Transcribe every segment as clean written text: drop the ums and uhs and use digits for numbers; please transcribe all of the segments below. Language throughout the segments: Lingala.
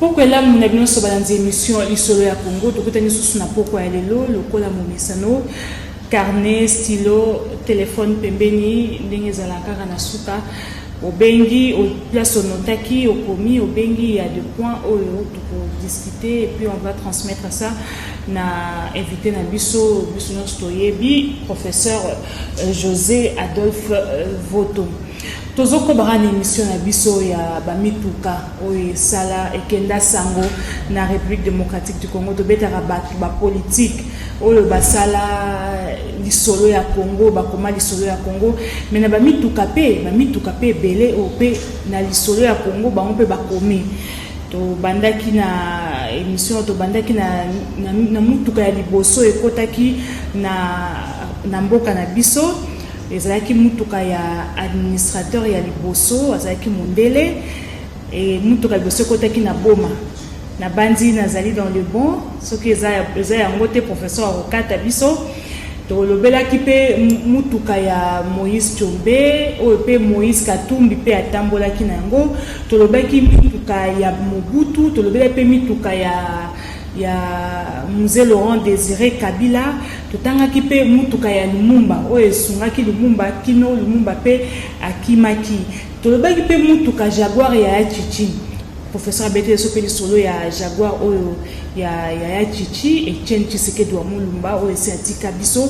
Poko elamu na bino nyonso balandi émission Lisolo ya Congo. Tokutani lisusu na poko ya lelo lokola momesano. Carnet, stylo, téléphone pembeni, ndenge ezalaka kaka na suka. Obengi place onotaki, okomi, obengi ya deux points oyo tokodiscuter et puis on va transmettre ça na invité na biso. Biso nyonso toyebi professeur José Adolphe Voto. Tozokobaka na émission na biso ya bamituka oyo esala ekenda sango na République démocratique du Congo. Tobetaka bato bapolitique oyo basala lisolo ya Congo, bakoma lisolo ya Congo, mais na bamituka mpe, bamituka mpe ebele oyo mpe na lisolo ya Congo bango mpe bakomi. Tobandaki na émission, tobandaki na mutuka ya liboso ekotaki na mboka na biso. Ezalaki mutuka ya administrateur ya liboso, azalaki mondele. E mutuka liboso ekotaki na Boma, na bandi nazali dans le bon. Soki eza yango te, professeur akokata biso. Tolobelaki mpe mutuka ya Moïse Tshombe oyo mpe Moïse Katumbi mpe atambolaki na yango. Tolobaki mituka ya Mobutu, tolobelaki mpe mituka ya Mzee Laurent Désiré Kabila. Totangaki mpe mutuka ya Lumumba oyo esungaki Lumumba kino Lumumba mpe akimaki. Tolobaki mpe mutuka Jaguar ya Tshitshi. Professeur abeti biso mpe lisolo ya Jaguar oyo ya Tshitshi, Etienne Tshisekedi wa Mulumba, oyo esi atika biso.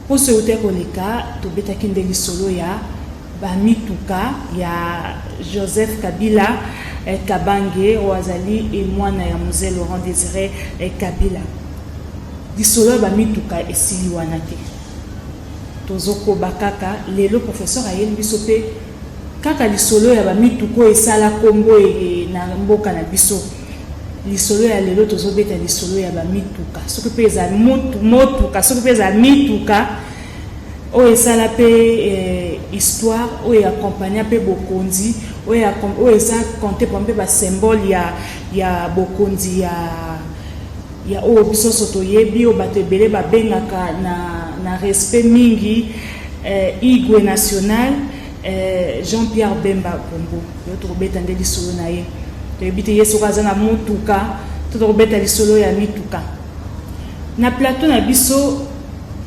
Poso euti koleka, tobetaki nde lisolo ya bamituka ya Joseph Kabila Kabange, oyo azali mwana ya Mzee Laurent Désiré Kabila. Lisolo ya bamituka esili wana te, tozokoba kaka lelo. Professeur ayeli biso mpe kaka lisolo ya bamituka oyo esala nkombo na mboka na biso. Lisolo ya lelo, tozobeta lisolo ya bamituka, soki mpe eza motuka, soki mpe eza mituka oyo esala mpe histoire, oyo accompagna mpe bokonzi, oyo eza compte po mpe basymbole ya bokonzi ya oyo biso nyonso toyebi, oyo bato ebele babengaka na respect mingi Igwe national Jean-Pierre Bemba Gombo. Yo tokobeta nde lisolo na ye. Toyebi te ye soki aza na motuka to tokobeta lisolo ya mituka na plateau na biso.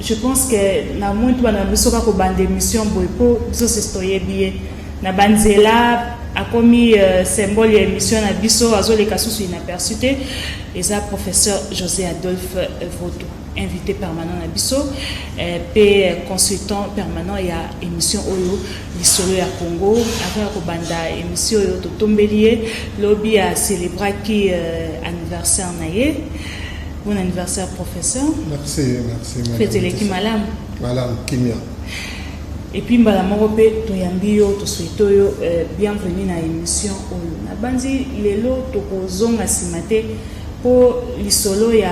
Je pense que na moi to bana biso kaka kobanda émission boye, mpo biso sesi toyebi ye na banzela, akomi symbole ya émission na biso, azoleka susu inaperçu te. Eza professeur José Adolphe Voto, invité permanent na biso mpe consultant permanent ya émission oyo Lisolo ya Congo. Avant ya kobanda émission oyo, totombeli ye. Lobi acélébraki anniversaire na ye. Bon anniversaire, professeur. Merci, merci. Fête eleki malamu? Malamu, kimia. Et puis mbala moko mpe toyambi yo, tosouhaite oyo bienvenue na émission oyo. Nabandi lelo, tokozonga nsima te mpo lisolo ya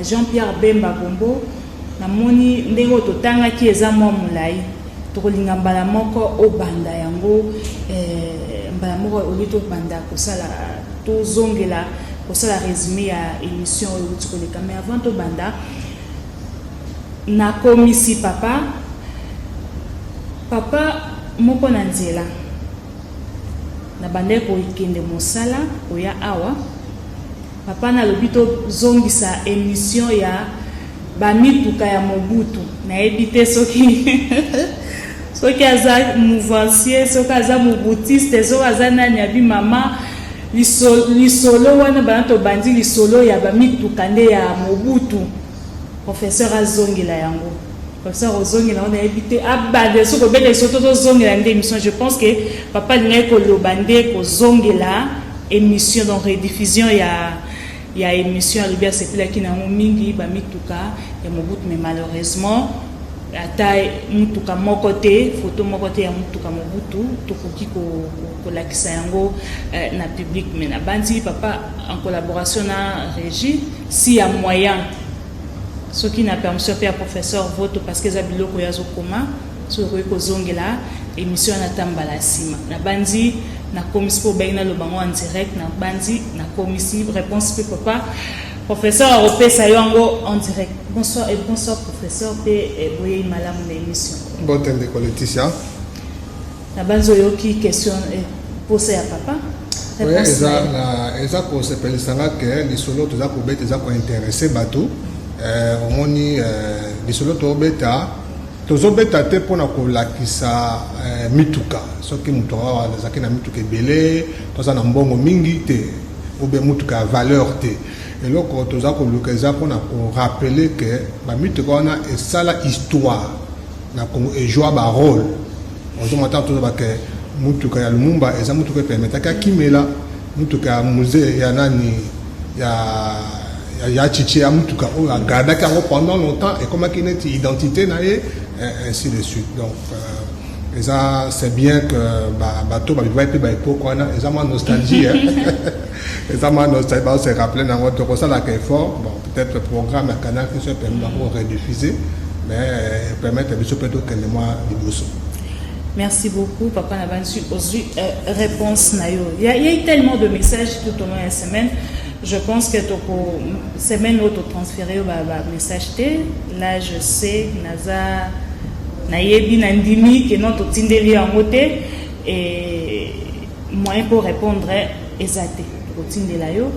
Jean-Pierre Bemba Gombo, namoni ndenge oyo totangaki eza mwa molai. Tokolinga mbala moko obanda yango mbala moko, olie tobanda kosala, tozongela kosala résumé ya émission oyo euti koleka. Mais avant tobanda, nakomisi papa moko na nzela nabandaki kokende mosala koya awa. Papa nalobi tozongisa émission ya bamituka ya Mobutu. Nayebi te soki aza mouvancier, soki aza mobutiste, soki aza nani. Abi mama, lisolo wana bana tobandi lisolo ya bamituka nde ya Mobutu, professeur azongela yango. Professeur ozongela yango, nayebi te abanda soki kobeta lisolo to tozongela nde émission. Je pense que papa alingaki koloba nde kozongela émission, donc rediffusion ya émission. Alobi asepelaki nango mingi, bamituka ya Mobutu, mais malheureusement ata mutuka moko te, photo moko te ya mutuka Mobutu tokoki kolakisa yango na public. Mais nabandi papa, en collaboration na régie, si ya moyen, soki na permission mpe ya professeur Voto, parce que eza biloko oyo azokoma, soki okoki kozongela émission wana ata mbala nsima. Nabandi nakomisi mpo obengi naloba yango en direct. Nabandi nakomisi réponse mpe papa professeur akopesa yo yango en direct. Bonsoir et bonsoir, professeur, mpe boyei malamu na émission. Mbote, ndeko Leticia. Nabanzi oyoki question, posa ya papa, Réponse eza na yo. Na eza kosepelisa nga ke lisolo toza kobeta eza kointéresser bato. Omoni, lisolo tobeta, tozobeta te mpona kolakisa mituka, soki moto awa azalaki na mituka ebele, toza na mbongo mingi te, ou bien mutuka ya valeur te. Eloko toza koluka eza mpona korappeler ke bamituka wana esala histoire na Congo, ejouer barôle. Ozomona, ntango tozoba ke mutuka ya Lumumba eza mutuka epermettaki akimela, mutuka ya Mzee ya nani ya Tshitshi, ya mutuka oyo agardaki yango pendant longtemps, ekomaki neti identité na ye, ainsi de suite. Donc eza, c'est bien que bato babivaki mpe baépoque wana, eza mwa nostalgie, eza mwa nostalgie, bazose rappeler nango. Tokosalaka effort, bon, peut-être programme ya Canal biso epermet bango rediffuser, mais permettre biso mpe tokende mwa liboso. Merci beaucoup, Papa Nabansu. Ozwi réponse na yo. Il y a eu tellement de messages tout au long de la semaine. Je pense que toko semaine oyo totransférer ba, ba message te. Là, je sais, naza nayebi, na ndimi ke non, totindeli yango te et moyen pour répondre eza te. Tokotindela yo.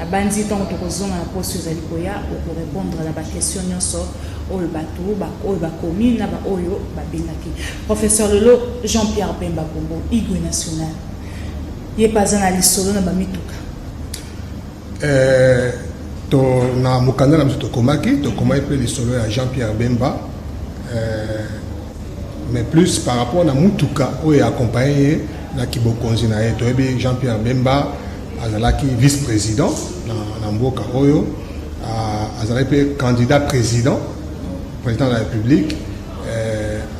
Abandi ntango tokozonga na poste ezali koya, okorépondre na baquestion nyonso oyo bato oyo bakomi na baoyo babengaki. Professeur, lelo Jean-Pierre Bemba Gombo, Igwe national, ye mpe aza na lisolo na bamituka. To na mokanda na biso tokomaki mpe lisolo ya Jean-Pierre Bemba, mais plus par rapport na mutuka oyo accompagne ye na kibokonzi na ye. Toyebi Jean-Pierre Bemba azalaki vice-président na mboka oyo, azalaki mpe candidat président de la République.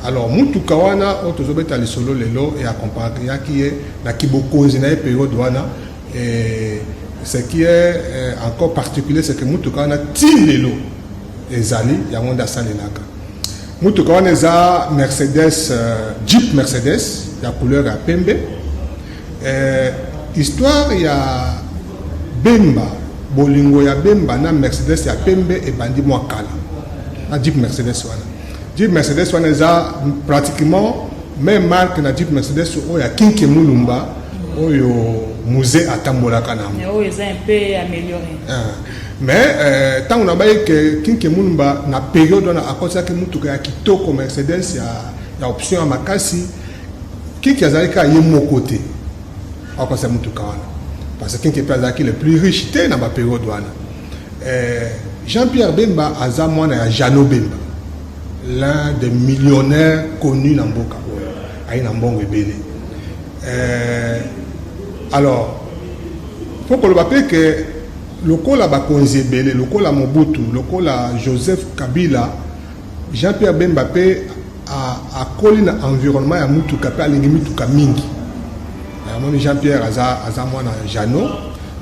Alors mutuka wana oyo tozobeta lisolo lelo eaccompagnaki ye na kibokonzi na ye période wana. Et ce qui est encore particulier, c'est que mutuka wana ti lelo ezali yango nde asalelaka. Mutuka wana eza Mercedes, Jeep Mercedes ya couleur ya pembe. Histoire ya Bemba, bolingo ya Bemba na Mercedes ya pembe ebandi mwa kala na Jeep Mercedes wana. Jeep Mercedes wana eza pratiquement même marque na Jeep Mercedes oyo ya Kinke Mulumba, oyo Mzee atambolaka nango. Oyo eza un peu amélioré. Ah. Mais ntango na bayi ke Kinke Mulumba na période wana akotisaki mutuka ya kitoko, Mercedes ya option ya makasi, Kinke azalaki kaka ye moko te akotisa mutuka wana, parce que Kinke mpe azalaki le plus riche te na bapériode wana. Jean-Pierre Bemba aza mwana ya Jano Bemba, l'un des millionnaires connus na mboka oyo, ayi na mbongo ebele. Alors fo koloba mpe ke lokola bakonzi ebele, lokola Mobutu, lokola Joseph Kabila, Jean-Pierre Bemba mpe akoli na environnement ya mutuka mpe alingi mituka mingi. Amoni Jean-Pierre aza mwana Jano.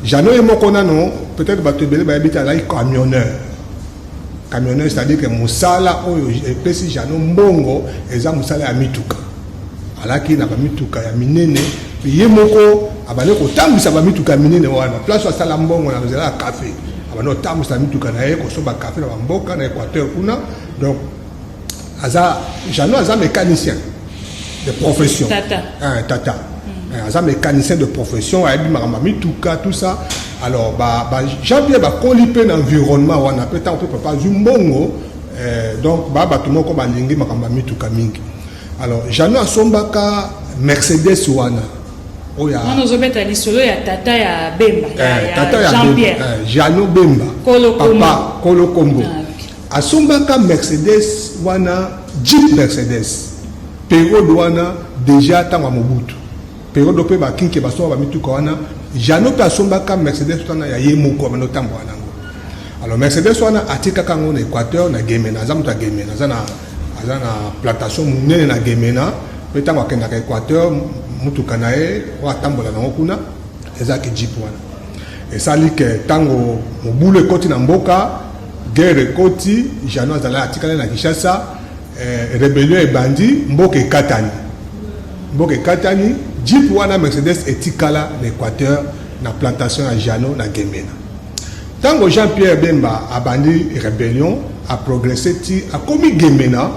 Jano ye moko nano, peut-être bato ebele bayebi te, azalaki camionneur. Camionneur, c'est-à-dire que mosala oyo epesi Jano mbongo eza mosala ya mituka. Alaki na bamituka ya minene, ye moko abandi kotambwisa bamituka ya minene wana. Place asala mbongo na nzela ya kafe, abandi kotambwisa mituka na ye, kosomba kafe na bamboka na Équateur kuna. Donc aza, Jano aza mécanicien de profession. Tata. Hein, tata. Aza mécanicien de profession, ayebi makambo ya mituka, tout ça. Alors ba Jean-Pierre bakoli mpe na environnement wana mpe ntango mpe papa azwi mbongo, donc bato moko balingi makambo ya mituka mingi. Alors Jano asombaka Mercedes wana oyo wana ozobeta lisolo ya tata ya Bemba, tata ya Jean Pierre. Jano Bemba. Kolo. Papa kolo kombo. Ah, okay. Asombaka Mercedes wana, Jeep Mercedes, période wana déjà ntango ya Mobutu, période mpe bakinke basomba bamituka wana. Jano mpe asombaka Mercedes wana ya ye moko, abanda otambola nango. Alors Mercedes wana atikaka yango na Équateur, na Gemena. Aza moto ya Gemena, aza na plantation monene na Gemena. Mpe ntango akendaka Équateur, mutuka na ye oyo atambola nango kuna ezalaki Jeep wana. Esali ke ntango mobulu ekoti na mboka, guerre ekoti, Jano azali atikali na Kinshasa. Rébellion ebandi, mboka ekatani, mboka ekatani. Jeep wana Mercedes etikala na Équateur, na plantation ya Jano na Gemena. Ntango Jean Pierre Bemba abandi rébellion, aprogresse ti akomi Gemena,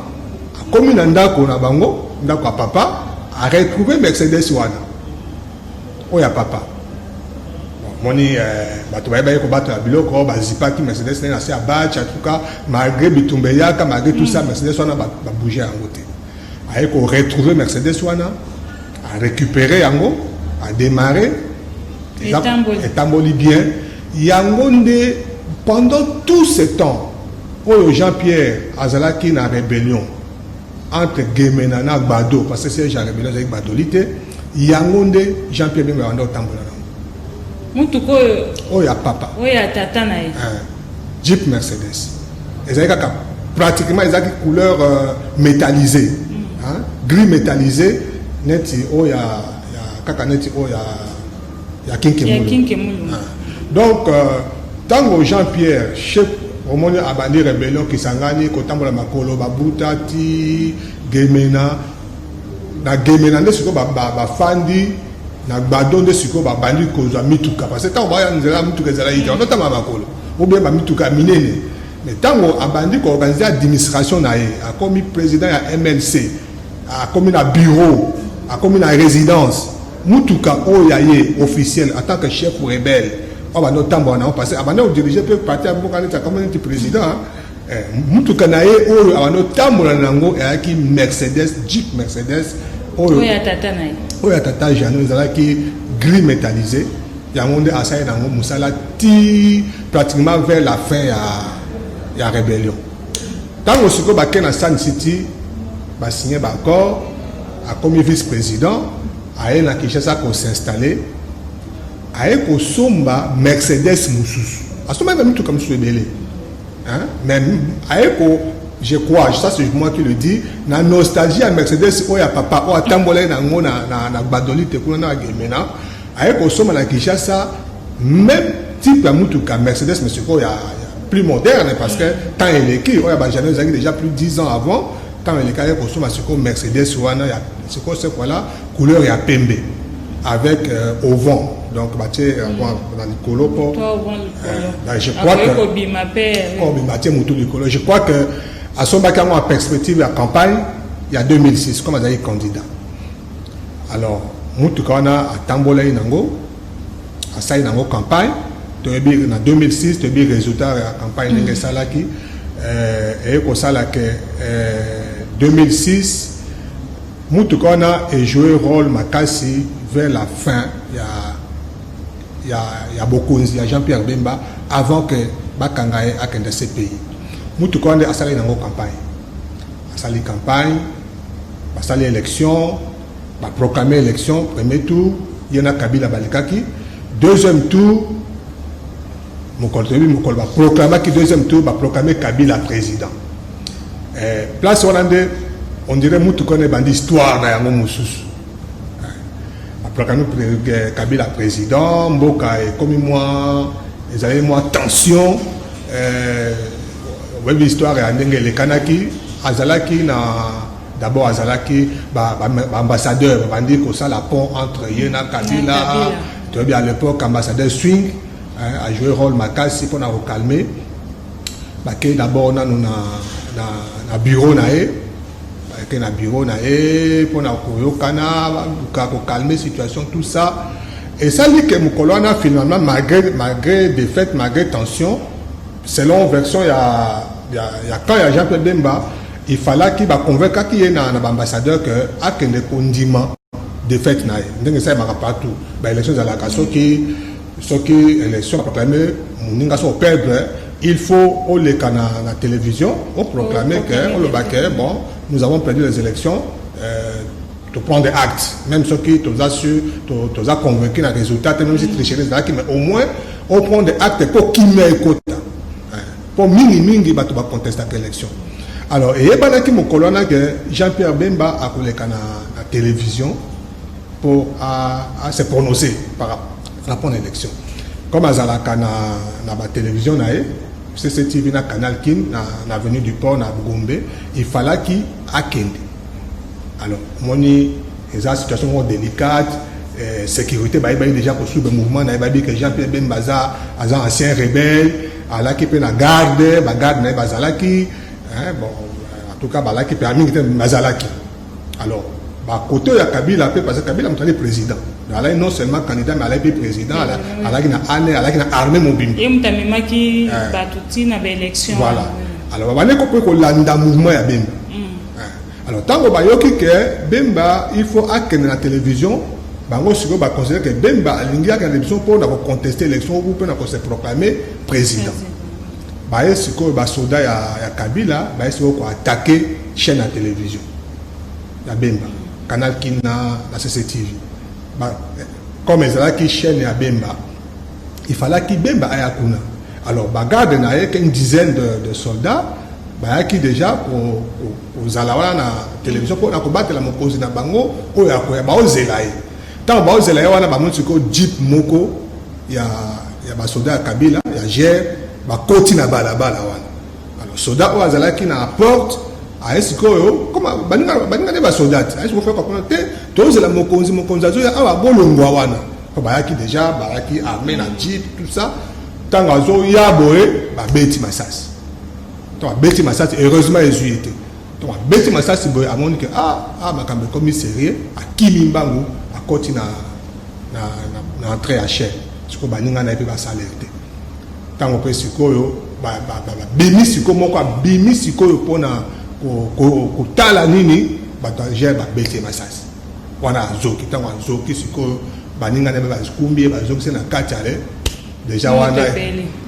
akomi na ndako na bango, ndako ya papa, aretrouve Mercedes wana oyo ya papa. Omoni, bato bayebaki kobatela biloko, bazipaki Mercedes ndenge na se ya batch. En tout cas, malgré bitumba eyaka, malgré tout ça, Mercedes wana babouge yango te. Aye koretrouve Mercedes wana, arécupéré yango, adémarré. Etamboli. Etamboli bien. Yango nde pendant tout ce temps oyo Jean-Pierre azalaki na rébellion entre Gemena na Gbado, parce que siège ya rébellion ezalaki Gbadolite, yango nde Jean-Pierre Bemba banda otambola nango. Mutuka oyo? Oyo ya papa. Oyo ya tata na ye. Jeep Mercedes ezalaki kaka pratiquement, ezalaki couleur métallisé, hein? Gris métallisé, neti oyo ya kaka neti oyo ya ya Kinkemulu. Kinkemulu. Ah. Donc ntango Jean-Pierre, chef, omoni, abandi rébellion, Kisangani, kotambola makolo, babuta ti Gemena. Na Gemena nde sikoyo bafandi na Gbado, nde sikoyo babandi kozwa mituka, parce que ntango baya nzela ya mituka ezalaki te, bandotambola makolo ou bien bamituka ya minene. Mais ntango abandi koorganize administration na ye, akomi président ya MLC, akomi na bureau, akomi na résidence, mutuka oyo ya ye officiel en tant que chef rebelle oyo abandi otambola nango, parce que abandi kodirige mpe parti ya mboka, neti akomi neti président, mutuka na ye oyo abandi otambola nango eyaki Mercedes, Jeep Mercedes oyo oyo ya tata na ye. Oyo ya tata Jano, ezalaki gris métallisé. Yango nde asali nango mosala ti pratiquement vers la fin ya rébellion. Ntango sikoyo bake na Sun City, basigné baaccord, akomi vice président, aye na Kinshasa kosinstalle, aye kosomba Mercedes mosusu. Asombaki bamituka mosusu ebele, hein? Mais aye ko, je crois, ça c'est moi qui le dis, na nostalgie ya Mercedes oyo ya papa oyo atambolaki nango na Gbadolite kuna na Gemena, aye kosomba na Kinshasa même type ya mutuka Mercedes, mais sikoyo ya plus moderne, parce que temps eleki, oyo ya bajano ezalaki déjà plus de 10 ans avant. Temps eleki, aye kosomba sikoyo Mercedes wana ya sikoyo, c'est quoi la couleur ya pembe avec auvent, donc batie bon, na likolo mpo To auvent likolo. Je crois akoki que kobima mpe. Kobima, tie motu likolo. Je crois que asombaki yango en perspective ya campagne ya 2006, comme azalaki candidat. Alors mutuka wana atambolaki nango, asali nango campagne. Toyebi na 2006, toyebi résultat ya campagne ndenge esalaki. Eye kosala ke 2006 mutuka wana ejoue rôle makasi vers la fin ya bokonzi ya Jean-Pierre Bemba, avant que bakanga ye akende CPI. Mutuka wana nde asalaki nango campagne, asali campagne, basali élection, baproclame élection. Premier tour, ye na Kabila balekaki. Deuxième tour, mokolo toyebi, mokolo baproclamaki deuxième tour, baproclame Kabila président. Place wana nde on dirait mutuka wana ebandi histoire na yango mosusu. Baproclame Kabila président, mboka ekomi mwa, ezali mwa tension. Oyebi histoire ya ndenge elekanaki. Azalaki na, d'abord azalaki baambassadeur, babandi kosala pont entre ye na Kabila. Kabila. Toyebi à l'époque ambassadeur Swing, hein, a joué rôle makasi mpona kocalmer. Bakei d'abord nanu na bureau na ye, bakei na bureau na ye mpona koyokana, baluka kocalmer situation, tout ça. Esali ke mokolo wana finalement, malgré défaite, malgré tension, selon version ya camp ya Jean-Pierre Bemba, il fallaki baconvaincaki ye na baambassadeur ke akende kondima défaite na ye, ndenge esalemaka partout. Baélection ezalaka, soki élection proclame moninga, so operdre, il faut oleka na télévision, oproclame ke, oloba ke bon, nous avons perdu les élections, to prendre acte, même soki toza sûr, toza convaincu na résultat te, même si tricherie ezalaki, mais au moins oprendre acte mpo kimia ekota, mpo mingimingi bato bacontestaka élection. Alors eyebanaki mokolo wana ke Jean-Pierre Bemba akoleka na télévision pour à se prononcer par rapport à l'élection, comme azalaka na batélévision na ye CCTV na Canal Kin na avenue du Port na Gombe. Il fallaki akende. Alors omoni, eza situation moko délicate. Sécurité bayebaki déjà kosuivre mouvement na ye, bayebi ke Jean Pierre Bemba aza ancien rebelle, alaki mpe na garde, bagarde na ye bazalaki, hein, bon, en tout cas balaki mpe mingi te, bazalaki. Alors Bakote oyo ya Kabila mpe, parce que Kabila moto ali président, alaki non seulement candidat mais alaki mpe président, alaki na ane, alaki na armée mobimba. Ye moto amemaki bato ntina baélection. Voilà. Alors babandi mpe kolanda mouvement ya Bemba. Alors ntango bayoki ke Bemba il faut akende na télévision, bango sikoyo baconsidère ke Bemba alingi akende na télévision mpo na kocontester élection ou mpe na kose proclamer président. Baye sikoyo, basoda ya Kabila baye sikoyo koattaquer chaîne ya télévision ya Bemba, Canal Kin na CCTV. Comme ezalaki chaîne ya Bemba, il fallaki Bemba aya kuna. Alors bagarde na ye, une dizaine de soldats, bayaki déjà kozala wana na télévision mpo na kobatela mokonzi na bango oyo akoya. Baozela ye. Ntango baozela ye wana, bamoni sikoyo jeep moko ya basoda ya Kabila ya GR bakoti na balabala wana. Alors soda oyo azalaki na porte aye sikoyo, baninga nde basoda te, aye sikoyo faire comprendre te: tozela mokonzi, mokonzi azoya awa, bolongwa wana. Po bayaki déjà, bayaki armé na jeep, tout ça. Ntango azoya boye, babeti masasi. Ntango babeti masasi, heureusement ezwi ye te. Ntango babeti masasi boye, amoni ke ah, ah, makambo ekomi sérieux. Akimi mbangu, akoti na entrée ya chaîne. Sikoyo baninga na ye mpe basalaire te. Ntango mpe sikoyo babimi, sikoyo moko abimi sikoyo mpona kotala nini, bato ya GR babeti ye masasi wana, azoki. Ntango azoki sikoyo, baninga na ye bakumbi ye, bazongisi na kati. Ale déjà wana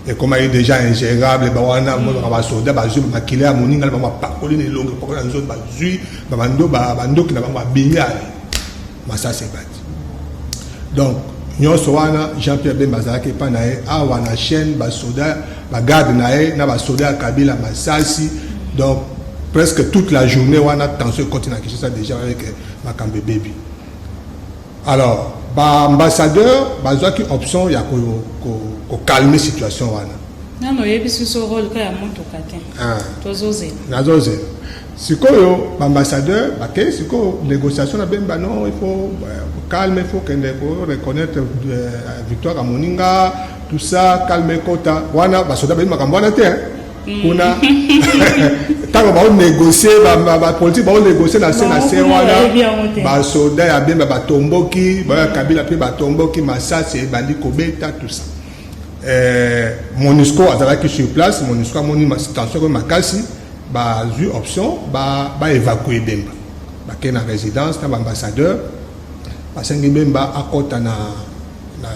ekomaki déjà ingérable. Bawana mozaka basoda bazwi makila ya moninga na bango, bapakoli na elongi, bapakoli na nzoto, bazwi bandoki na bango, babimi. Ale masasi ebati. Donc nyonso wana, Jean Pierre Bemba azalaki epai na ye awa na chaîne, basoda, bagarde na ye na basoda ya Kabila, masasi. Donc presque toute la journée wana, tension ekoti na Kinshasa déjà avec makambo ebebi. Alors baambassadeur bazwaki option ya kocalmer situation wana. Nano oyebisi biso rôle ka ya motuka te. Tozozela. Nazozela. Sikoyo baambassadeur bakei sikoyo négociation na Bemba: non, il faut calme, il faut kende ko reconnaître victoire ya moninga, tout ça, calme ekota. Wana basoda bayebi makambo wana te kuna. Ntango baonégocie, bapolitique baonégocie na se na se wana, basoda ya Bemba batomboki, baya Kabila mpe batomboki, masasi ebandi kobeta, tout ça. MONUSCO azalaki sur place. MONUSCO amoni tension koyo makasi, bazwi option baévacue Bemba. Bakei na résidence na baambassadeur, basengi Bemba akɔta na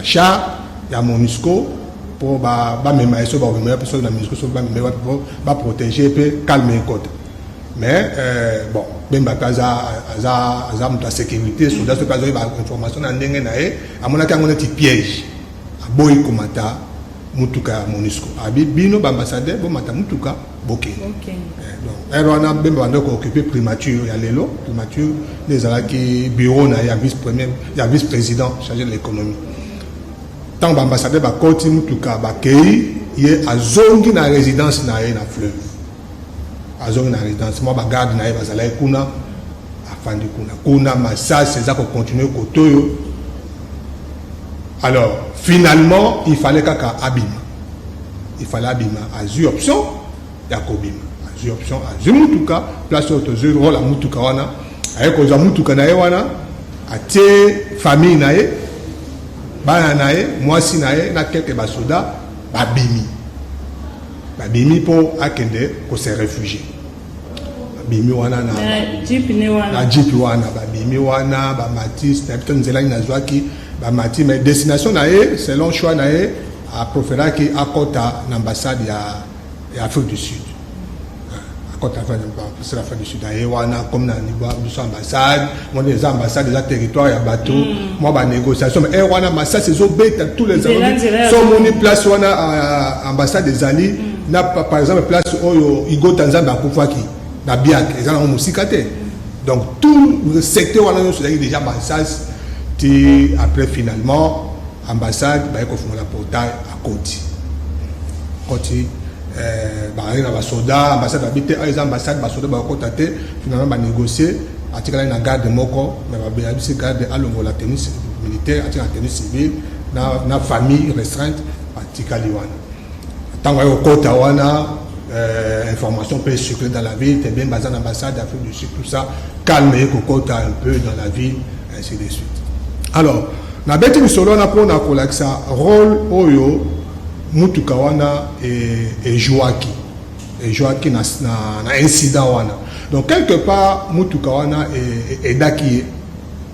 char ya MONUSCO mpo bamema ye. So bakomema ye mpe soki na MONUSCO, soki bamema ye wapi mpo baprotéger mpe calme ekɔta. Mais bon, Bemba mpe aza moto ya sécurité, soldat, soki azwaki bainformation na ndenge na ye, amonaki yango neti piège, aboyi komata mutuka ya MONUSCO. Abi: bino baambassadeur, bomata mutuka, bokende. Donc heure wana Bemba banda kooccuper primature ya lelo. Primature nde ezalaki bureau na ye ya vice premier, ya vice président chargé de l'économie. Ntango baambassadeur bakoti mutuka, bakei, ye azongi na résidence na ye na fleuve. Azongi na résidence, mwa bagarde na ye bazalaki kuna, afandi kuna. Kuna masasi eza kocontinue kote oyo. Alors finalement il fallait kaka abima, il fallait abima. Azwi option ya kobima, azwi option, azwi mutuka. Place oyo tozwi rôle ya mutuka wana, aye kozwa mutuka na ye wana, atie famille na ye, bana na ye, mwasi na ye na quelques basoda, babimi. Babimi mpo akende kose réfugier. Babimi wana na jeep ne wana. Na jeep wana. Babimi wana, bamati. Nayebi te nzela nini nazwaki, bamati, mais destination na ye, selon choix na ye, apréféraki akɔta na ambassade ya Afrique du Sud. Akɔta na Afrique du Sud, aye wana comme na niveau biso ambassade mona eza ambassade, eza territoire ya bato, mwa banégociation. Mais heure wana masasi ezobeta tous les so omoni place wana ambassade ezali na, par exemple, place oyo Igota Nzambe akufaki na Biak, eza nango mosika te. Donc tout le secteur wana nyonso ezalaki déjà masasi. Ti après finalement ambassade baye kofungola portail, akoti, akoti, bazali na basoda. Ambassade babi te, eza ambassade, basoda bakokota te. Finalement banégocie, atikalaki na garde moko, mais bayebisi garde alongola tenue militaire, atika na tenue civile na famille restreinte. Atikali wana. Ntango aye kokota wana, Information peut circuler dans la ville, bien basé en ambassade d'Afrique du Sud, tout ça, calme et kokota un peu dans la ville, ainsi de suite. Alors, nabeti lisolo wana mpona kolakisa rôle oyo mutuka wana ejouaki na incident wana. Donc quelque part mutuka wana aidaki ye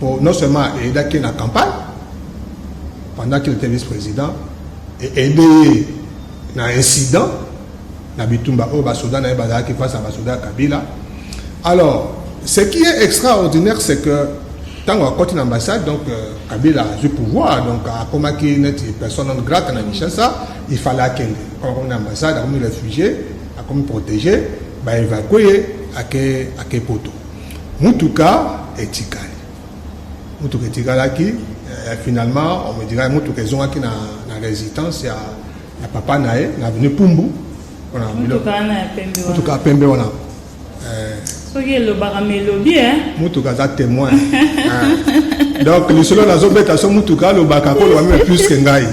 po non seulement aidaki ye na campagne pendant qu'il était vice-président, aidé ye na incident na bitumba oyo basoda na ye bazalaki face à basoda ya Kabila. Alors, ce qui est extraordinaire, c'est que ntango akoti na ambassade, donc Kabila azwi pouvoir, donc akomaki neti personne non grata na Kinshasa. Il fallait akende. Akomi na ambassade, akomi réfugié, akomi protégé, baévacue ye, ake Poto. Mutuka etikali, mutuka etikalaki. Finalement, on me dirait, mutuka ezongaki na résidence ya papa na ye na avenue Pumbu. Mutuka wana ya pembe wana? Mutuka ya pembe wana. Soki elobaka melobi. Mutuka aza témoin. Donc lisolo nazobeta, so mutuka alobaka, koloba même plus que ngai.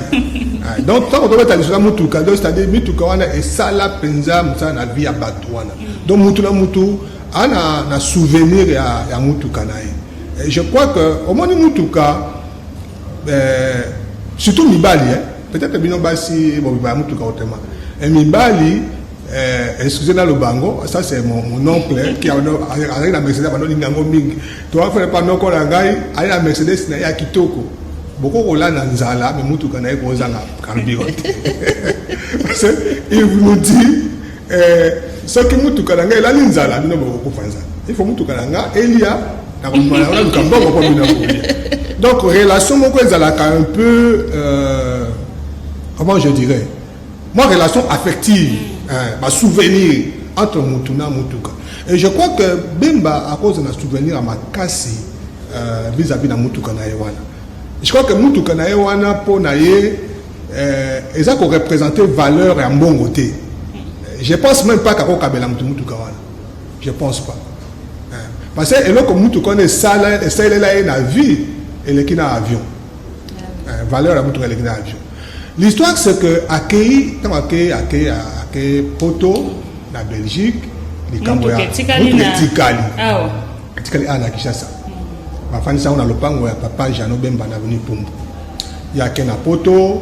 Donc ntango tobeta lisolo ya mutuka, donc c'est-à-dire mituka wana esala mpenza mosala na vie ya bato wana. Donc mutu na mutu ana na souvenir ya mutuka na ye. Je crois que omoni mutuka, surtout mibali, peut-être bino basi bobima ya mutuka otema, mibali, excusez naloba yango, ça c'est mon oncle qui azali na Mercedes, banolinga yango mingi. Toafele pa noko na ngai ali na Mercedes na ye ya kitoko, boko kolanda nzala, mais mutuka na ye kozanga carburant te, parce que il nous dit soki mutuka na ngai elali nzala, bino bokokufa nzala. Il faut mutuka na nga elia, naluka mbongo mpo bino kolia. Donc relation moko ezalaka un peu, comment je dirais, moi, relation affective, hein, basouvenir entre mutu na mutuka. Et je crois que Bemba, à cause na souvenir ya makasi vis-à-vis na mutuka na ye wana, je crois que mutuka na ye wana mpo na ye eza koreprésente valeur ya mbongo te. Je pense même pas kakokabela mutu mutuka wana, je pense pas, parce que eloko mutuka wana esalela ye na vie eleki na avion. Valeur ya mutuka eleki na avion. L'histoire, c'est que akei, ntango akei Poto na Belgique, likambo ya etikali. Etikali awa na Kinshasa, bafandisi yango na lopango ya papa Jano Bemba na avenue Pumbu. Ye ake na Poto,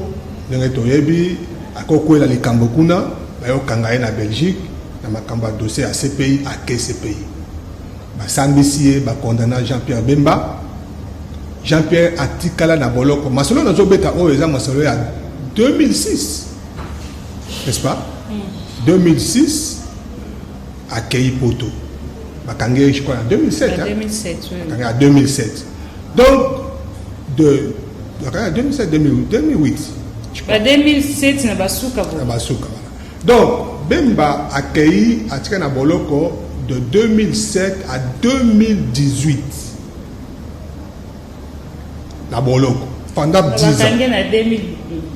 ndenge toyebi, akokwela likambo kuna, bayokanga ye na Belgique na makambo ya dossier ya CPI. Ake CPI, basambisi ye, bakondana Jean Pierre Bemba. Jean Pierre atikala na boloko. Masolo nazobeta oyo eza masolo ya 2006, n'est-ce pas? 2006 akei Poto, bakangi ye, je crois, en 2007. En 2007, oui. Bakangi ya 2007, donc de bakangi ya 2007, 2008, je crois. Ba 2007 na basuka bo. Na basuka wana. Donc Bemba akei, atika na boloko de 2007 à 2018 na boloko pendant 10 ans. Bakangi na 2000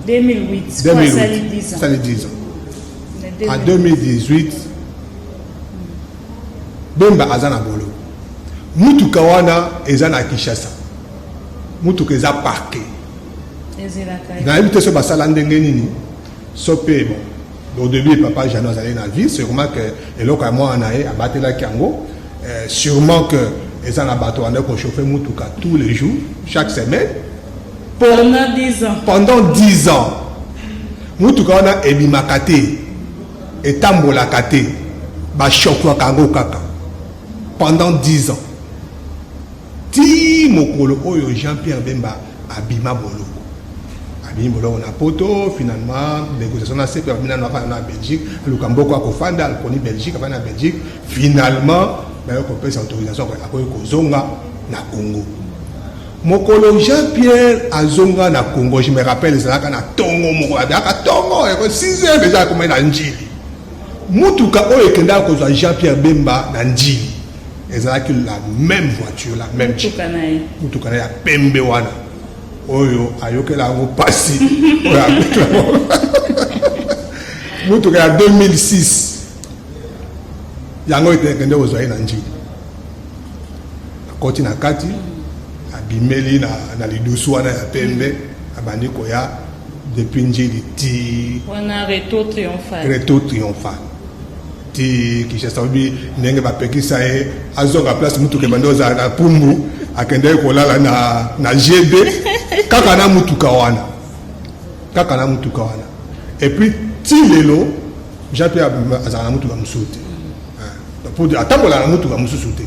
2008 po asali 10 ans. Asali 10 ans. Na en 2018 Bemba aza na boloko, mutuka wana eza na Kinshasa, mutuka eza parqué. Ezelaka. Nayebi te so basala ndenge nini, so mpe bon, au début papa Jano azali na vie, sûrement que eloko ya mwana na ye abatelaki yango. Sûrement que eza na bato banda kochauffe mutuka tous les jours, chaque semaine. Pendant 10 ans. Pendant 10 ans mutuka wana ebimaka te, etambolaka te, bachauffaka yango kaka pendant 10 ans, ti mokolo oyo Jean Pierre Bemba abima boloko. Abimi boloko na Poto, finalement négociation na sepe, abimi nano, afanda na Belgique, aluka mboko akofanda, alukoni Belgique, afanda na Belgique. Finalement baye kopesa autorisation, akoki kozonga na Congo. Mokolo Jean Pierre azonga na Congo, je me rappelle, ezalaka na ntongo moko, abiyaka ntongo 6 heures déjà, akomai na Njili. Mutuka oyo ekendaka kozwa Jean Pierre Bemba na Njili ezalaki la même voiture, la même jeep. Mutuka na ye. Mutuka na ye ya pembe wana oyo ayokela yango mpasi, oyo ayokela yango, mutuka ya 2006 yango ekende kozwa ye na Njili. Akoti na kati, abimeli na lidusu wana ya pembe, abandi koya depuis Njili ti Wana retour triomphal. Retour triomphal. Ti Kinshasa, oyebi ndenge bapekisa ye azonga place mutuka ebandi ozala na pumbu, akendeki kolala na GB kaka na mutuka wana, kaka na mutuka wana. Et puis ti lelo Jean Pierre azala na mutuka mosusu te, po atambola na mutuka mosusu te.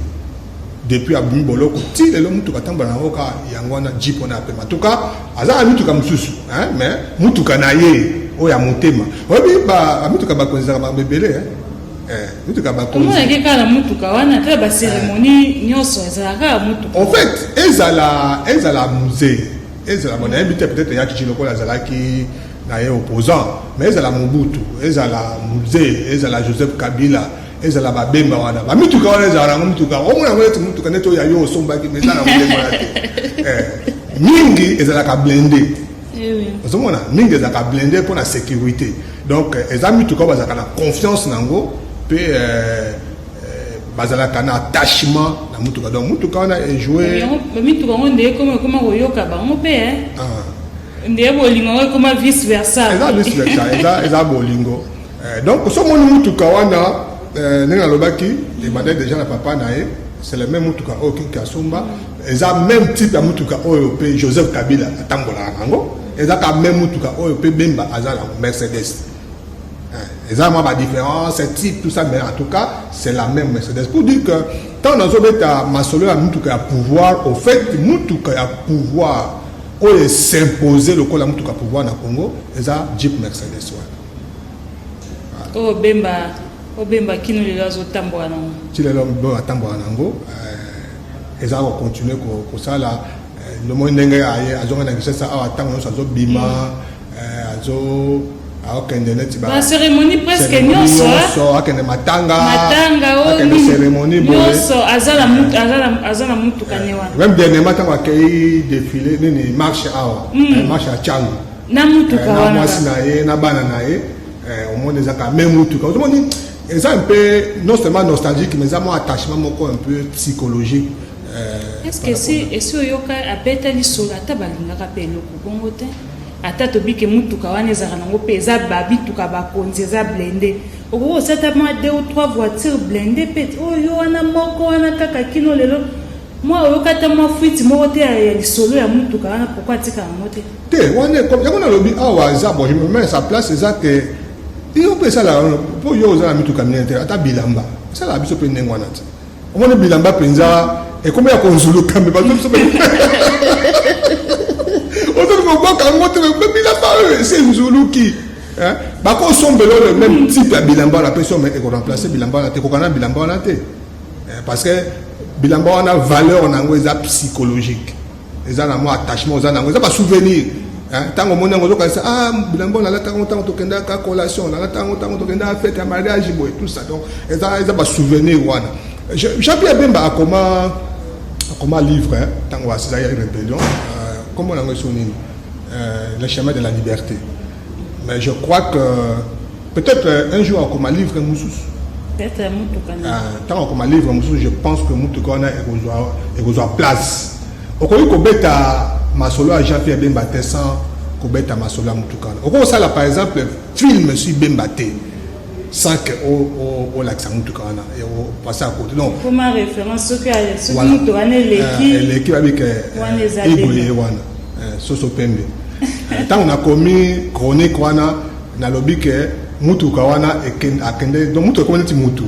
Depuis abimi boloko ti lelo, mutuka atambola nango kaka yango wana, jeep wana ya pema. En tout cas aza na mituka mosusu, mais mutuka na ye oyo ya motema, oyebi bamituka bakonzi ezalaka makambo ebele, mituka bakonzi. Omonaki kaka na mutuka wana te, bacérémonie nyonso ezalaka kaka mutuka. En fait ezala Mzee, ezala bon, nayebi te, peut-être eyaki lokola azalaki na ye opposant, mais ezala Mobutu, ezala Mzee, ezala Joseph Kabila, ezala babemba wana, bamituka wana ezala nango mituka, omona yango neti mutuka neti oyo ya yo osombaki, mais eza nango ndenge wana te. Mingi ezalaka blindé, ozomona mingi ezalaka blindé mpona sécurité. Donc eza mituka oyo bazalaka na confiance nango mpe bazalaka na attachement na mutuka. Donc mutuka wana ejoue. Bamituka yango nde ekoma koyoka bango mpe, nde bolingo yango ekoma vice versa. Eza vice versa, eza bolingo. Donc so omoni mutuka wana, ndenge nalobaki, ebandaki déjà na papa na ye. C'est le même mutuka oyo Kinki asomba, eza même type ya mutuka oyo mpe Joseph Kabila atambolaka nango, eza ka même mutuka oyo mpe Bemba aza nango, Mercedes. Eza mwa badifférence type, tout ça, mais en tout cas c'est la même Mercedes. Pour dire que ntango nazobeta masolo ya mutuka ya pouvoir, au fait mutuka ya pouvoir oyo esimpose lokola mutuka ya pouvoir na Congo eza jeep Mercedes wana. Oyo Bemba, obemba kino lelo azotambola nango. Ti lelo Bemba atambola nango, eza kocontinue kosala. Lomoni ndenge aye azonga na Kinshasa awa, ntango nyonso azobima, azo akokende neti bacérémonie presque nyonso. Nyonso, akende matanga, matanga, akende cérémonie. Nyonso aza na mutuka ne wana. Même dernièrement ntango akei défilé nini, marche awa, marche ya Tshangu. Na mutuka wana. Na mwasi na ye, na bana na ye, omoni ezaka même mutuka. Ozomoni eza un peu non seulement nostalgique, mais eza mwa attachement moko un peu psychologique. Est ce que esi oyoka abeta lisolo, ata balingaka mpe eloko bongo te, ata tobike mutuka wana ezalaka nango mpe eza babituka bakonzi, eza blindé, okoki kosala mwa deux ou trois voitures blindé mpe oyo wana moko wana kaka kino lelo, mwa oyoka ata mwa fuite moko te ya lisolo ya mutuka wana, pourquoi atika yango te? Te, wana yango nalobi awa eza bon, je me mets à sa place. Eza ke yo mpe esalaka mpo yo oza na mituka minene te, ata bilamba esalaka biso mpe ndenge wana te. Omoni bilamba mpenza ekomi ya konzuluka, me bato biso ozali kobwaka yango te. Me bilamba oyo esi enzuluki, bakosombela oyo même type ya bilamba wana, apesi oyo, ekoremplace bilamba wana te, ekokana bilamba wana te, parce que bilamba wana valeur na yango eza psychologique, eza na mwa attachement oza nango, eza basouvenir. Ntango omoni yango ozokanisa: ah, bilamba oyo nalata yango ntango tokendaka collation, nalata yango ntango tokendaka fête ya mariage boye, tout ça. Donc eza basouvenir wana. Jean Pierre Bemba akoma livre ntango asizaki rébellion, kombo nango eso nini, Le chemin de la liberté. Mais je crois que peut-être un jour akoma livre mosusu. Ntango akoma livre mosusu, je pense que mutuka wana ekozwa place. Okoki kobeta masolo ya Jean Pierre Bemba te sans kobeta masolo ya mutuka wana. Okoki kosala par exemple film sur Bemba te sans que olakisa mutuka wana, opase à côté. Donc koma référence, soki mutuka wana eleki. Eleki, babike eboye wana soso pembe. Ntango nakomi chronique wana, nalobi ke mutuka wana akende, donc mutuka ekomi neti mutu,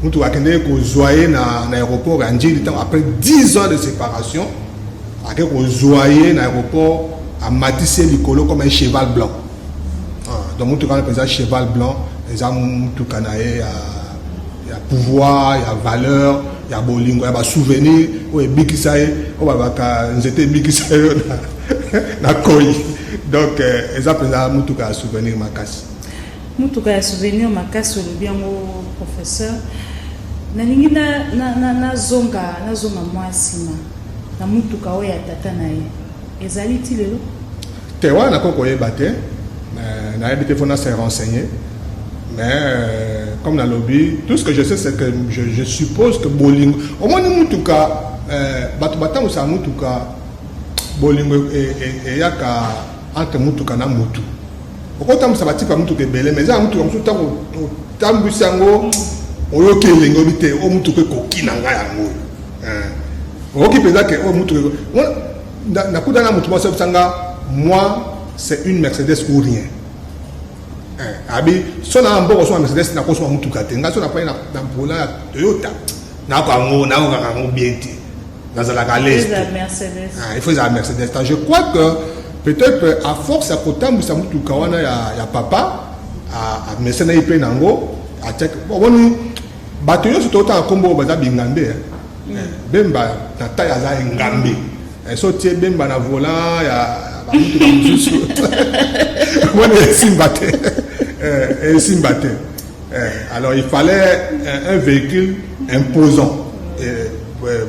mutuka akende kozwa ye na aéroport ya Ndjili ntango après 10 ans de séparation ake kozwa ye na aéroport, amatisi ye likolo comme un cheval blanc. Ah, donc mutuka wana mpenza cheval blanc, eza mutuka na ye ya pouvoir, ya valeur, ya bolingo, ya basouvenir oyo ebikisa ye, oyo balobaka nzete ebikisa yo na koi. Donc eza mpenza mutuka ya souvenir makasi. Mutuka ya souvenir makasi, olobi yango professeur. Nalingi nazonga mwa nsima na mutuka oyo ya tata na ye, ezali ti lelo? Te, wana nakoki koyeba te, nayebi te, faut na se renseigner. Mais comme nalobi, tout ce que je sais, c'est que je suppose que bolingo, omoni mutuka, bato batambwisaka mutuka, bolingo eyaka entre mutuka na mutu. Okotambwisa batype ya mutuka ebele, mais eza na mutuka mosusu, ntango otambwisi yango, Oyoki elengi, oyebi te oyo motuka ekoki na ngai yango oyo. Oyoki mpenza ke oyo motuka, nakutana na motu mwasi, oyebisa nga: "Moi, c'est une Mercedes ou rien." Abi so na mboko so na Mercedes, nakosoma motuka te. Ngai so napani na volant ya Toyota, nayoka yango, nayokaka yango bien te, nazalaka à l'aise te. Il faut ezala Mercedes. Je crois que peut-être à force ya kotambwisa motuka wana ya papa, amesana ye mpe nango. Atiaki omoni bato nyonso totanga nkombo oyo baza bingambe. Bemba na taille aza engambe. So tie Bemba na volant ya bamutuka mosusu wana, esimba te, esimba te. Alors il fallait un véhicule imposant.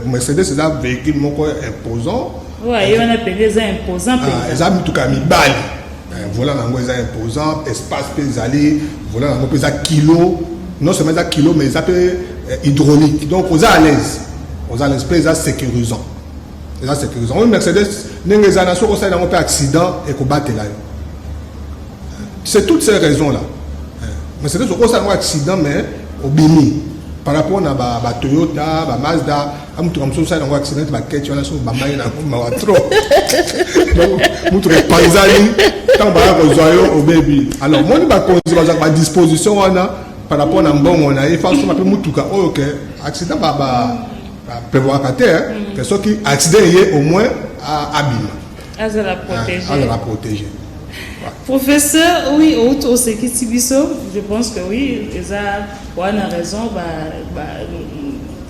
Mercedes eza véhicule moko imposant. Ye wana mpenza eza imposant. Eza mituka ya mibali. Volant yango eza imposant, espace mpe ezali, volant yango mpe eza kilo. Non seulement eza kilo, mais eza mpe hydraulique, donc oza à l'aise, oza à l'aise mpe eza sécurisant, eza sécurisant. Oyo Mercedes, ndenge eza na, soki osali yango mpe accident, ekobatela yo. C'est toutes ces raisons là Mercedes, okosala yango accident mais obimi, par rapport na baToyota, baMazda, amutuka mosusu osala yango accident, baketi wana, so bambai na mawa trop. Donc mutuka epanzani, ntango baya kozwa yo, obebi. Alors moni bakonzi bazwaka badisposition wana par rapport na mbongo na ye. Fasoma mpe mutuka oyo ke accident baprévoiraka te, ke soki accident ye, au moins abima. Azala protégé. Azala protégé. Professeur, oui, outi osekisi biso. Je pense que oui, eza wana raison ba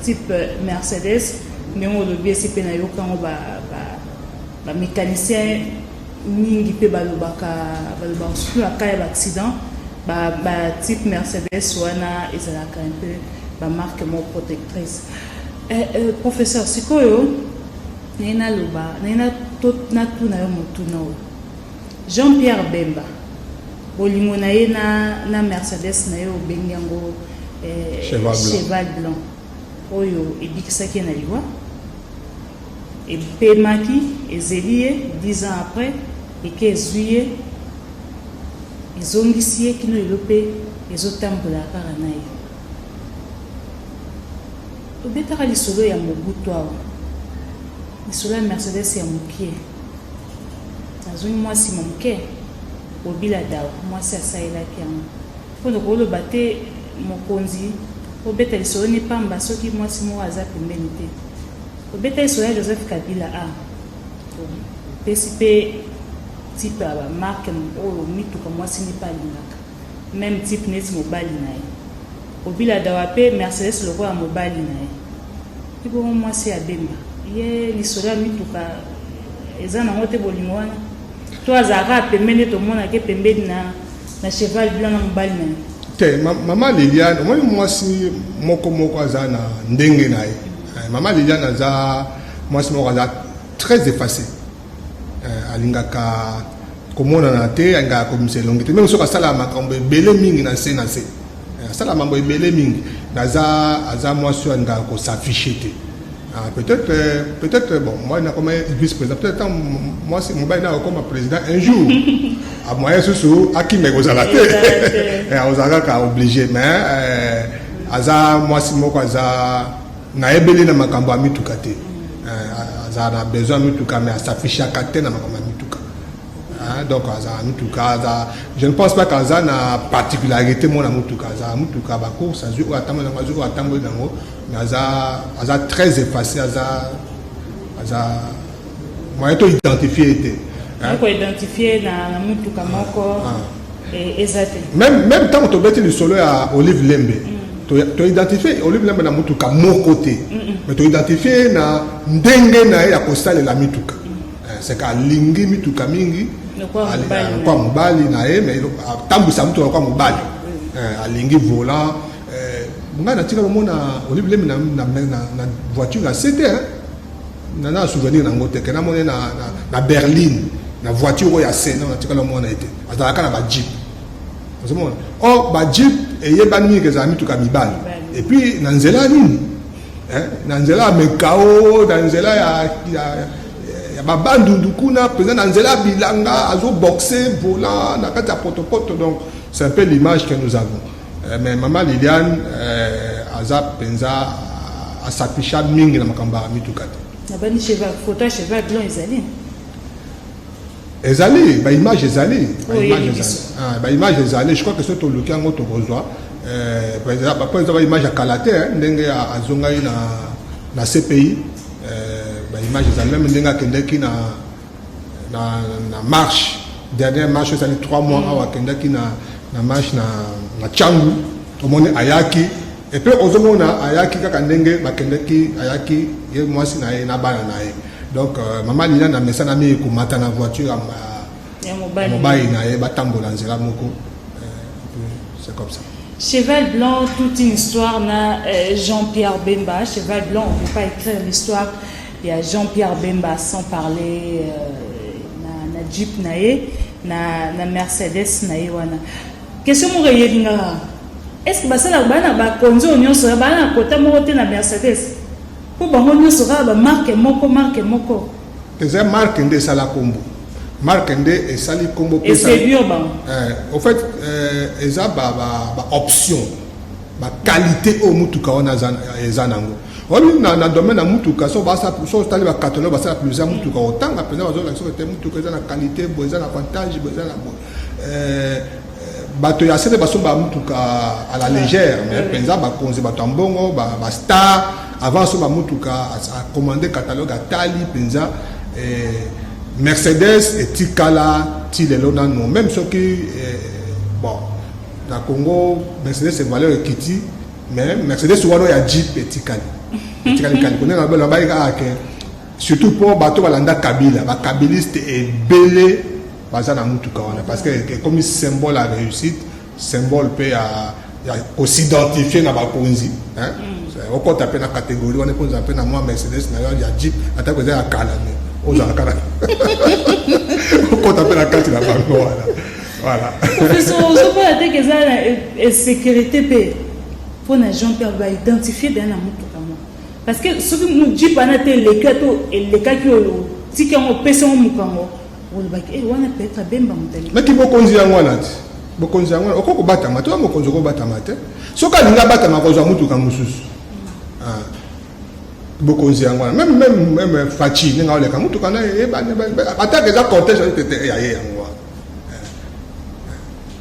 type Mercedes, ndenge olobi, esi mpe nayoka yango, bamécanicien mingi mpe balobaka, surtout na cas ya baaccident, batype Mercedes wana ezalaka un peu bamarque moko protectrice. Professeur, sikoyo naye naloba, naye natuna yo motuna oyo: Jean-Pierre Bemba, bolingo na ye na Mercedes na ye, obengi yango Cheval blanc. Cheval blanc oyo ebikisaki ye na liwa, epemaki, ezeli ye 10 ans après, eke ezwi ye, ezongisi ye kino lelo mpe ezotambola kaka na ye. Obetaka lisolo ya Mobutu awa, lisolo ya Mercedes ya mokie. Nazongi mwa nsima moke, Obila Dawa, mwasi asalelaki yango mpona koloba te mokonzi obeta lisolo ni pamba soki mwasi moko aza pembeni te. Obeta lisolo ya Joseph Kabila, a opesi mpe type ya bamarque oyo mituka mwasi ni mpe alingaka, même type neti mobali na ye. Obila Dawa mpe Mercedes lokola mobali na ye. Ebongo mwasi ya Bemba, ye lisolo ya mituka eza nango te? Bolingo wana to azalaka pembeni, tomonake pembeni na cheval blanc na mobali na ye. Te, mama Liliane, omoni mwasi moko moko aza na ndenge na ye. Mama Liliane aza mwasi moko aza très effacé. Alingaka komonana te, alingaka komisa elongi te, même soki asalaka makambo ebele mingi na nse na se. Asalaka makambo ebele mingi, naza aza mwasi oyo alingaka kos'afficher te. Ah, peut-être, bon, moi nakoma vice-président, peut-être ntango mwasi mobali na akokoma président un jour, amoyen susu akima ekozala te. Ozala kaka obligé. Mais aza mwasi moko aza nayebeli na makambo ya mituka te. Azala na besoin ya mituka, mais as'affichaka te na makambo ya mituka. Donc aza mituka, aza, je ne pense pas qu'aza na particularité mona mutuka. Aza mutuka bacourse, azwi oyo atamboli nango, azwi oyo atamboli nango, mais aza très effacé, aza moyen to identifier te. Koidentifier na mutuka moko eza te. Même ntango tobeti lisolo ya Olive Lembe, toidentifie Olive Lembe na mutuka moko te, mais toidentifie na ndenge na ye ya kosalela mituka. C'est que alingi mituka mingi lokola mobali na ye, mais atambwisa mutuka lokola mobali, alingi volant. Ngai natika lomona Olive Lembe na voiture ya se te, na souvenir nango te ke namoni na berline, na voiture oyo ya se. Natika lomona ye te, azalaka na bajeep. Ozomona, or bajeep eyebani mingi ezala mituka mibali. Et puis na nzela nini, na nzela ya Mekao, na nzela ya babandundu kuna mpenza, na nzela ya bilanga, azoboxe volant na kati ya potopoto. Donc c'est un peu l'image que nous avons. Mais mama Liliane Aza mpenza asapisha mingi na makambo ya mituka te. Nabandi cheval, photo ya cheval blanc ezali. Ezali baimage, ezali. Oyo baimage. Oyebi. Ezali. Ah, baimage ezali. Je crois que soki toluki yango, tokozwa. Po eza baimage ya kala te, hein, ndenge azongai na CPI. Baimage ezali même ndenge akendaki na marche, dernière marche ezali 3 mois awa, akendaki na marche na Tshangu. Omoni ayaki, et puis ozomona ayaki kaka ndenge bakendaki, ayaki ye, mwasi na ye na bana na ye. Donc mama Liliane amesana mingi komata na voiture ya ya mobali. Mobali na ye, batambola nzela moko. C'est comme ça. Cheval Blanc, toute une histoire na Jean-Pierre Bemba. Cheval Blanc, on ne peut pas écrire l'histoire il y a Jean-Pierre Bemba sans parler na Jeep na ye, na Mercedes na ye wana. Question moko eyebi nga kaka. Est-ce que basala bana bakonzi oyo nyonso bana na kota moko te na Mercedes? Mpo bango nyonso kaka bamarque moko, marque moko. Eza marque nde esala kombo, marque nde esali kombo mpe Eséduire bango. Au fait, eza ba option, baqualité oyo mutuka wana eza nango. Oyebi, na domaine ya mutuka, so otali bacatalogue, basala plusieurs mutuka, otanga mpenza, bazolakisa soki te mutuka eza na qualité boye, eza na avantage boye, eza na boye. Bato ya sele basomba mutuka à la légère, mais mpenza bakonzi, bato ya mbongo, bastar, avant asomba mutuka, acommande catalogue, atali mpenza. Mercedes etikala ti lelo nano, même soki bon, na Congo Mercedes valeur ekiti, mais Mercedes wana ya Jeep etikali kali konde na bayi kaka ke surtout mpo bato balanda Kabila, bakabiliste ebele baza na mutuka wana, parce que ekomi symbole ya réussite, symbole mpe ya kos'identifier na bakonzi, hein? Okɔta mpe na catégorie wana, ekonza mpe na mwa Mercedes na yo ya Jeep, atako eza ya kala, mais ozalaka na okɔta mpe na kati na bango wana, voilà. Professeur, ozomona te ke eza na insécurité mpe mpona Jean-Pierre baidentifie deya na motuka moko? Parce que soki Jeep wana te eleki, to elekaki oyo otiki yango, opesi yango mokango, olobaki e wana peut-être abemba moto aleki. Maki bokonzi yango wana te, bokonzi yango wana, okoki kobatama te. Oya mokonzi, okobatama te. Soki alingi abatama, akozwa mutuka mosusu. Ah. Bokonzi yango wana, même Fatshi, ndenge aoleka mutuka na ye, atake eza cortège tete ya ye, yango wana.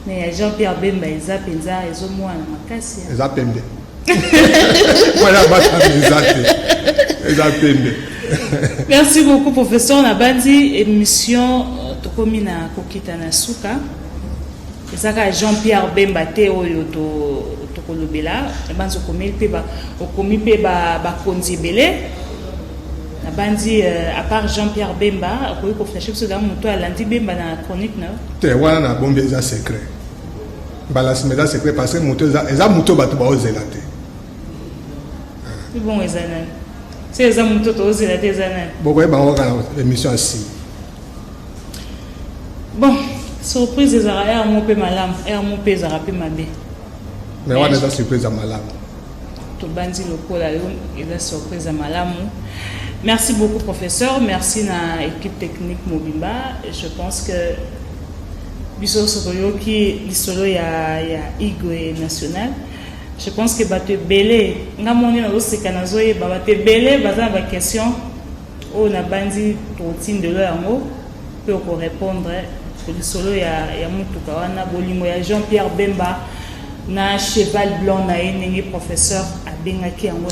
Mais ya Jean-Pierre Bemba eza mpenza ezomwana makasi ya. Eza pembe wana, batama eza te, eza pembe. Merci beaucoup, professeur. Nabandi émission, tokomi na kokita na suka. Eza kaka Jean-Pierre Bemba te oyo tokolobela. Nabanzi okomi mpe okomi mpe bakonzi ebele. Nabandi à part Jean-Pierre Bemba, okoki koflashe biso da moto alandi Bemba na chronique na yo? Te, wana na bombi, eza secret. Mbala nsima eza secret, parce que moto eza moto bato baozela te. Bongo eza nani? Se eza moto toozela te, eza nani? Bokoyeba yango kaka na émission ya nsima. Bon, surprise ezalaka ere mo mpe malamu, ere mo mpe ezalaka mpe mabe. Mais wana eza surprise ya malamu. Tobandi lokola yo eza surprise ya malamu. Merci beaucoup, professeur. Merci na équipe technique mobimba. Je pense que biso nyonso toyoki lisolo ya Igwe national. Je pense que bato ebele, nga moni nazoseka, nazoyeba bato ebele baza na baquestion oyo. Nabandi totindelo yango mpe okorépondre lisolo ya motuka wana, bolingo ya Jean Pierre Bemba na cheval blanc na ye, ndenge professeur abengaki yango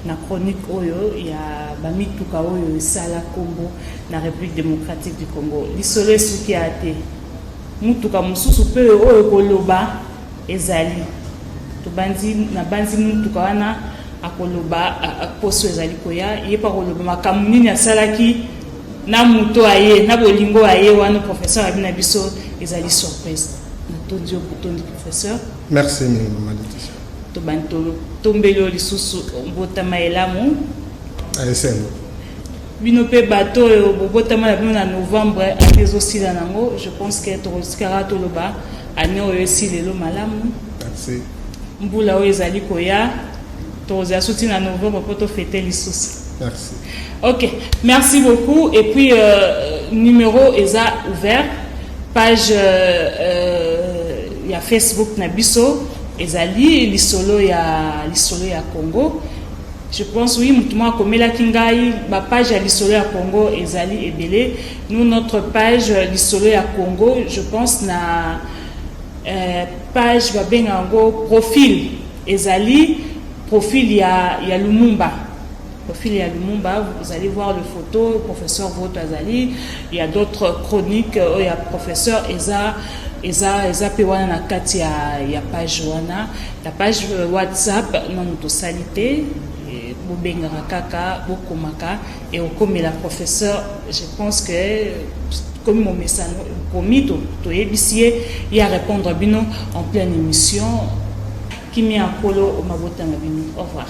na chronique oyo ya bamituka oyo esala nkombo na République démocratique du Congo. Lisolo esuki ya te, mutuka mosusu mpe oyo koloba ezali. Tobandi, nabandi mutuka wana akoloba poso ezali koya, ye mpe akoloba makambo nini asalaki na moto aye na bolingo aye wana. Professeur abi na biso ezali surprise. Natondi yo botondi, professeur. Merci mingi, mama Leticia. Tobandi, tombeli oyo lisusu mbotama elamu. Esengo. Bino mpe bato oyo bobotama na bino na novembre, année ezosila nango, je pense que tokotikaka toloba année oyo esili lelo malamu. Merci. Mbula oyo ezali koya, tokozala suti na novembre mpo tofete lisusu. Merci. Ok, merci beaucoup. Et puis numéro eza ouvert, page ya Facebook na biso. Ezali lisolo ya lisolo ya Congo. Je pense oui, mutu moko akomelaki ngai ba page ya lisolo ya Congo ezali ebele. Nous notre page lisolo ya Congo, je pense na page babenga yango profil, ezali profil ya Lumumba. Profil ya Lumumba, vous allez voir le photo, professeur Voto azali, il y a d'autres chroniques oyo ya professeur eza mpe wana na kati ya page wana. La page WhatsApp nanu tosali te. Bobengaka kaka, bokomaka e okomela professeur. Je pense que komi momesano komi toyebisi ye, ye arépondre bino en pleine émission. Kimia ya Nkolo mabota na bino. Au revoir.